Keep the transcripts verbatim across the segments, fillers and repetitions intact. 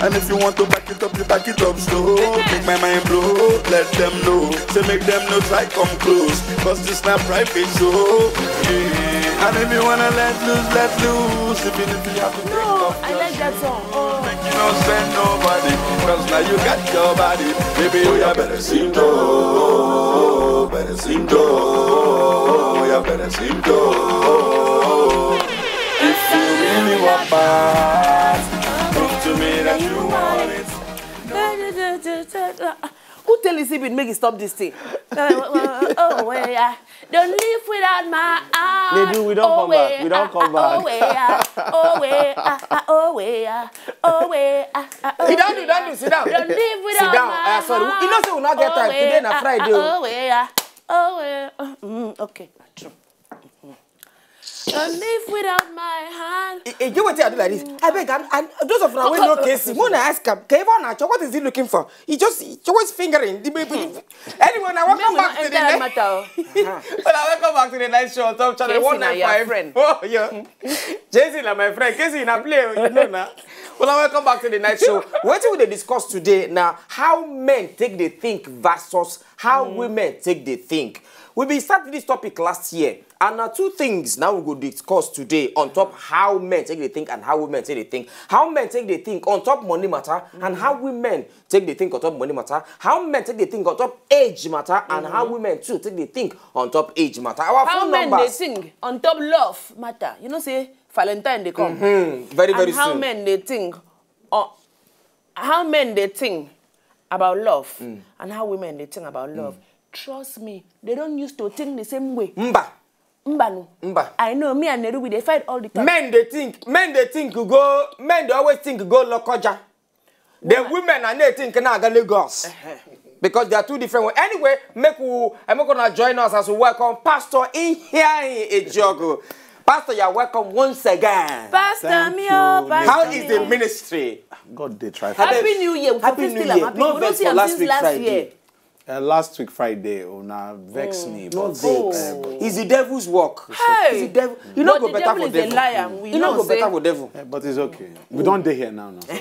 And if you want to back it up, you back it up slow. Make my mind blow, let them know. Say make them no try come close. Cause this not private show. Yeah. And if you wanna let loose, let loose. Even if you have to take No, off I your like that shoes, song. Oh. Make you don't spend nobody. Cause now you got your body. Baby, oh, you better seem to. Better seem to. You better seem to. If you really want bad, prove to me that you want it. Who tell you say make you stop this thing? Oh, oh, oh, yeah. Don't live without my heart. They do, we don't Oh, come back. We don't come back. Oh, yeah. Oh, yeah. Ah, ah, oh, yeah. Oh, yeah. Ah, ah, oh, You don't do, yeah. don't do. Sit down. Don't live without Sit down. my Ah, sorry. Heart. You know say we not get time. Oh, Today na yeah. Friday. Ah, ah, oh, yeah. Oh, yeah. Mm, okay. True. Don't live without my hand. E get wetin I do like this. I beg, I, I, those of una wey no K C, when I ask am, Kevin Nacho, what is he looking for? He just, he always fingering. The baby. Anyway, now welcome Make we back no to the enter that next. Matter. Oh. Well, I welcome back to the next show on Top Channel K C na your one nine five. Friend. Oh, yeah. Jay-Z na my friend. K C na play, oh, you know now. Well, I welcome back to the next show. What we dey discuss today now? How men take the think versus how women take the think. We been start this topic last year, and now two things now we go discuss today on top how men take the think and how women take the think. How men take the think on top money matter and how women take the think on top money matter. How men take the think on top age matter and how women too take the think on top age matter. Our How phone men they numbers. think on top love matter? You know, say Valentine they come. Hmm, very very And how soon. Men they think, uh, how men they think about love and how women they think about love. Trust me, they don't used to think the same way. Mba, Mbanu. mba. I know me and Neru we they fight all the time. Men they think, men they think you go, men they always think you go Lokoja. The women and they think na go Lagos. Because they are two different ways. Anyway, make we and make una join us as we welcome Pastor in here in Ejogo. Pastor, you are welcome once again. Pastor Thank me, you, oh, Pastor How me, is the oh. Ministry? God, they try. Happy New Year. We Happy fit New still am Year. happy. No We vex see for am last since week last Friday. Year. Uh, last week Friday, una vex me. No But, vex. uh, It's the devil's work. Hey. It's the devil. You But no go the better devil for is a devil. liar. We You no know go say better for devil. uh, but it's okay. We don't dey here now. now so.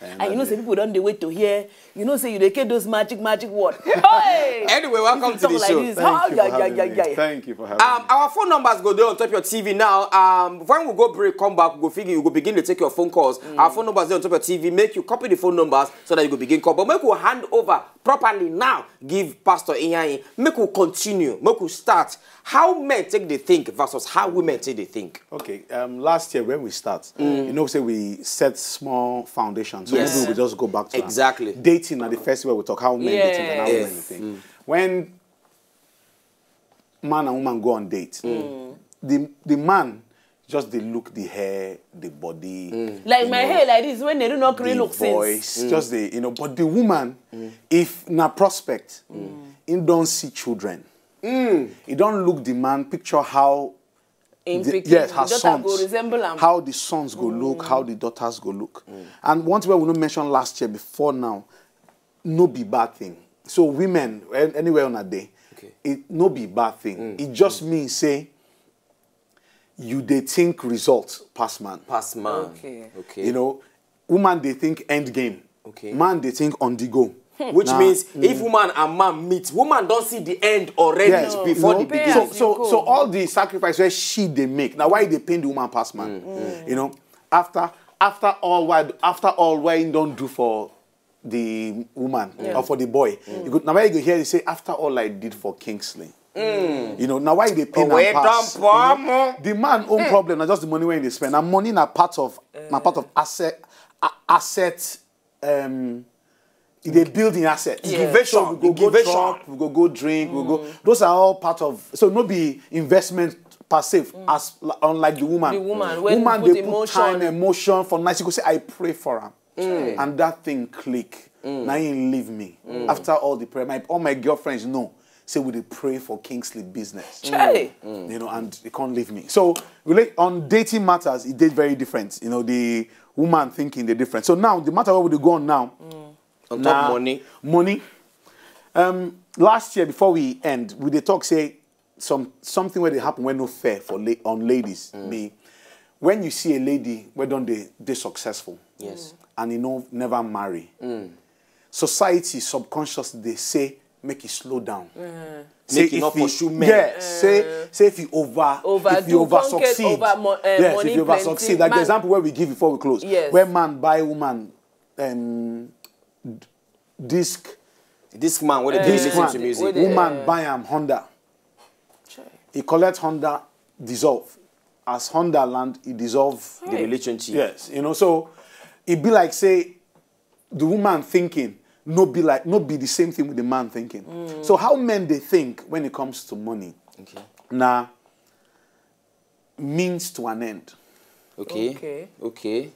And you know, say people don't they wait to hear. You know, say you they get those magic, magic word. Hey! Anyway, welcome If to you the talk show. Like this, Thank oh, you yeah, for yeah, having yeah, me. yeah, yeah. Thank you for having Um, me. our phone numbers go there on top your T V now. Um, when we go break, come back, we go figure you go begin to take your phone calls. Our phone numbers there on top your T V. Make you copy the phone numbers so that you go begin call. But make we hand over properly now. Give Pastor Iyayi. Make we continue. Make we start. How men take the think versus how women take the think. Okay, um, last year when we start, you know, say we set small foundation. So Yes. maybe we just go back to am. Exactly. Dating at the first where we talk how men dey think and how women Yes. dey think. When man and woman go on date, the the man just dey look the hair, the body, Like you my know, hair, like this, when they do not create the look since. Voice, just the you know. But the woman, if na prospect, he don't see children. He don't look the man. Picture how In the, picture, yes, the her daughter sons, go resemble am. How the sons go look, how the daughters go look. And one thing we no mention last year before now, no be bad thing. So women, an- anywhere on a day, Okay. it no be bad thing. It just means say you dey think result pass man. Pass man. Okay. Okay. You know, woman dey think end game. Okay. Man dey think on the go. Which Nah. Means if woman and man meet, woman don't see the end already Yes. before No. the Pay beginning. as So you go. so all the sacrifice where she dey make now, why they pain the woman pass man? You know, after after all why after all why he don't do for the woman or for the boy, you go, now why you go hear you say after all I did for Kingsley. You know, now why they pain Oh, am well pass? done, poor You know, mo. the man own problem na just the money when they spend. And money na part of na part of asset a- asset um e dey build in asset. Incubation, So we go go incubation. Chop, we go go drink, we go. Those are all part of so no be investment per se as unlike the woman. The woman, when woman you put dey put emotion. Time, emotion for night. You go say I pray for am, and that thing click. Now he leave me after all the prayer. My all my girlfriends know say we dey pray for Kingsley business. Hey. You know, and they can't leave me. So really, on dating matters, it did very different. You know, the woman thinking the different. So now the matter where we dey go on now, On na top money. Money. Um, last year before we end, we dey talk say some something where they happen when no fair for la- on ladies. Be when you see a lady where don't they they successful. Yes. and he no never marry. Society subconsciously dey say make e slow down. Make e no pursue men. Yeah, say say if you over if you over succeed, over, uh, yes, money if you over succeed. Like the example where we give before we close, yes, where man buy woman um, disc. This man, what did this listen to music? Woman buy am Honda. He collect Honda, dissolve. As Honda land, he dissolve the relationship. Yes, you know, so it be like say the woman thinking no be like no be the same thing with the man thinking. So how men they think when it comes to money? Okay. Now, means to an end. Okay. Okay. Okay.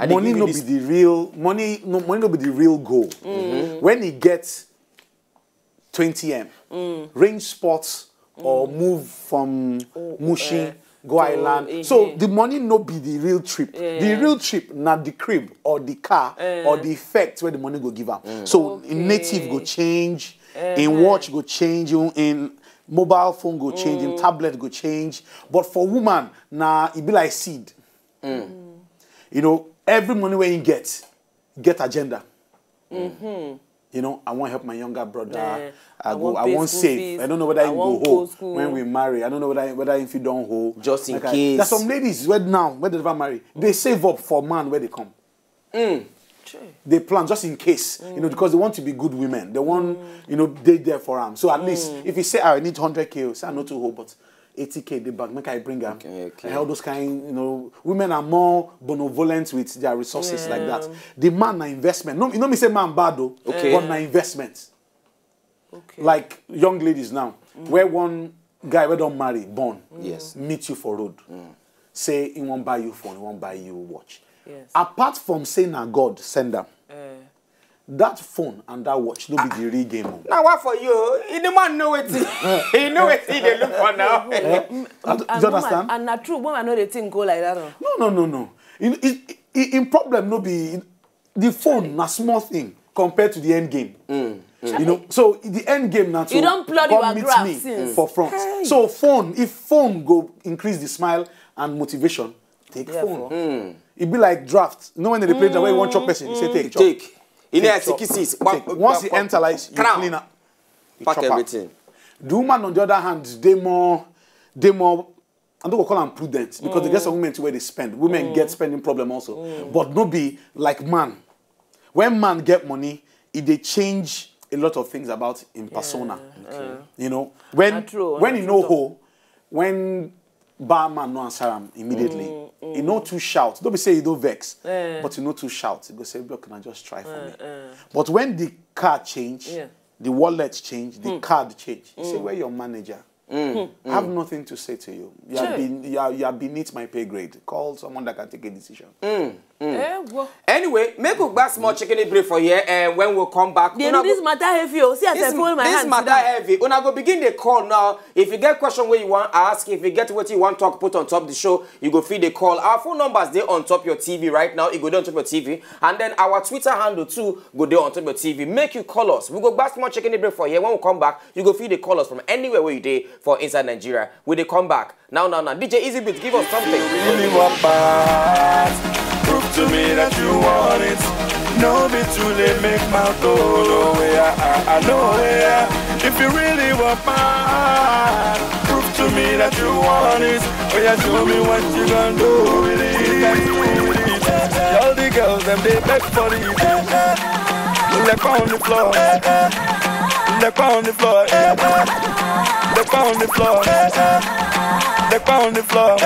Money no be the real money. No money no be the real goal. Mm-hmm. When he gets twenty m, mm, range sports, mm, or move from, oh, Mushi, uh, go island. So the money no be the real trip. Yeah. The real trip na the crib or the car, uh, or the effect where the money go give am. Mm. So, okay, in native go change, uh-huh, in watch go change, in, in mobile phone go change, in, mm, tablet go change. But for woman, na e be like seed. Mm. You know, every money where you get, get agenda. Mm-hmm. You know, I want to help my younger brother. Yeah. I, I go, I want save. I don't know whether I go hold when we marry. I don't know whether whether if you don't hold. Just in case. There's some ladies where now, where they never marry, they save up for man where they come. Mm. They plan just in case, mm, you know, because they want to be good women. They want, mm, you know, they there for them. So at, mm, least if you say, "I need hundred k," say, "I know to hold, but eighty k the bank, make I bring am." Okay, okay. And all those kind, you know, women are more benevolent with their resources, yeah, like that. The man na investment. No, you know me say man bad though, okay, but na investment. Okay. Like young ladies now, mm, where one guy wey don marry, born, yes, meet you for road, mm, say he wan buy you phone, he wan buy you watch. Yes. Apart from say na God send am, eh, that phone and that watch no be the real game o. Na wa for you. You the man know wetin. He know wetin he dey look for now. Eh? Do you understand? And na true, woman no dey think go like that o. No, no, no, no. In, in, in problem no be the phone na small thing compared to the end game. Mm, mm. You know, so the end game na to, you don plot come meet me for front. Hey. So phone, if phone go increase the smile and motivation, take phone. Mm. E be like draft. You know when they play draft, when you wan chop person, you say take, chop. Take. You know, take, chop, take. Once you enter like you clean up, you pack everything. The woman on the other hand, they more, they more I no go call am prudent because they get some women too where they spend. Women get spending problem also, but no be like man. When man get money, e dey change a lot of things about him persona. Okay. You know, when, when you know who, when bar man no answer am immediately, e no too shout. Don't be say you don't vex, but you no too shout. You go say, "Look, can I just try for me?" But when the car change, the wallet change, the card change, you say, "Where your manager?" Have nothing to say to you. You have been you are, you are beneath my pay grade. Call someone that can take a decision. Eh, wo. Anyway, make we back small chicken break for here, and when we come back, dey do this matter heavy o. See as I fold my hand. This matter heavy. Una go begin the call now. If you get question where you want ask, if you get what you want talk, put on top the show, you go feed the call. Our phone numbers dey on top your T V right now. You go down top your T V, and then our Twitter handle too go dey on top your T V. Make you call us. We go back small chicken break for here. When we come back, you go feed the call us from anywhere where you dey for inside Nigeria. We dey come back. Now, now, now, D J Easy Beat, give us something. Really want pass. Prove to me that you want it. No be too late, make my go. No way, I, I, I know where. If you really want pass, prove to me that you want it. Oh yeah, show me what you gonna do with it. All the girls them they beg for it. Leg on the floor, leg on the floor, leg on the floor, leg on the floor.